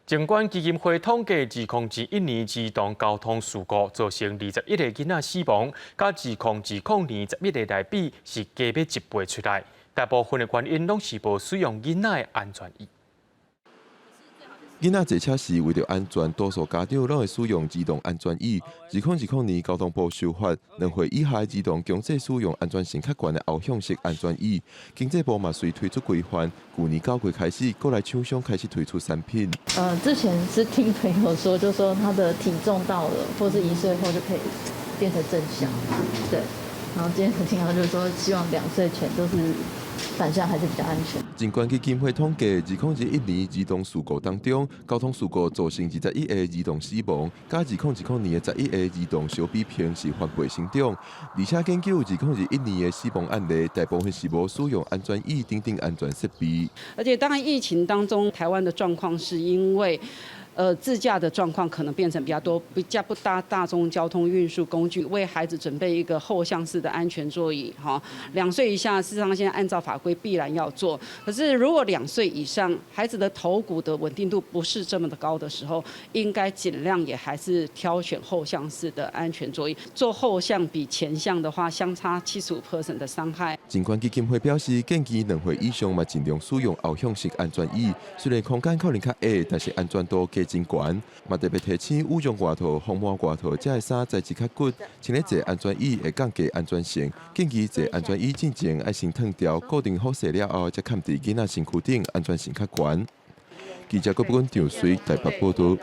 疾管基金會統計，2021年兒童交通事故造成21個囡仔死亡，佮2020年11個來比，是加欲一倍出來。大部分的原因攏是無使用囡仔的安全椅。囡仔坐車時，為著安全，多數家長攏會使用兒童安全椅。2020年，交通部修法，2歲以下的兒童強制使用安全性較懸的後向式安全椅。經濟部嘛隨推出規範，舊年9月開始，國內廠商開始推出產品。之前是聽朋友說，就說他的體重到了，或是1歲後就可以變成正向，對。然後今天聽到就是說，希望2歲前都是反向還是比較安全。疾管基金會統計，2021年兒童事故當中，交通事故造成21個兒童死亡，佮2020年的11個兒童相比，平是翻倍成長。而且研究2021年的死亡案例，大部分是無使用安全椅等等安全設備。而且當然疫情當中，台灣的狀況是因為自駕的狀況可能變成比較多，比較不搭大眾交通運輸工具，為孩子準備一個後向式的安全座椅。哈，2歲以下，事實上現在按照法規必然要做。可是如果2歲以上，孩子的頭骨的穩定度不是這麼的高的時候，應該盡量也還是挑選後向式的安全座椅。坐後向比前向的話，相差75% 的傷害。疾管基金會表示，建議2歲以上嘛盡量使用後向式安全椅，雖然空間可能較狹，但是安全度加真懸。嘛特別提醒羽絨外套、防寒外套這个衫材質較骨，穿咧坐安全椅會降低安全性。建議坐安全椅進前愛先脫掉，固定好勢了後，才崁佇囡仔身軀頂，安全性較懸。記者郭本張隨台北報道。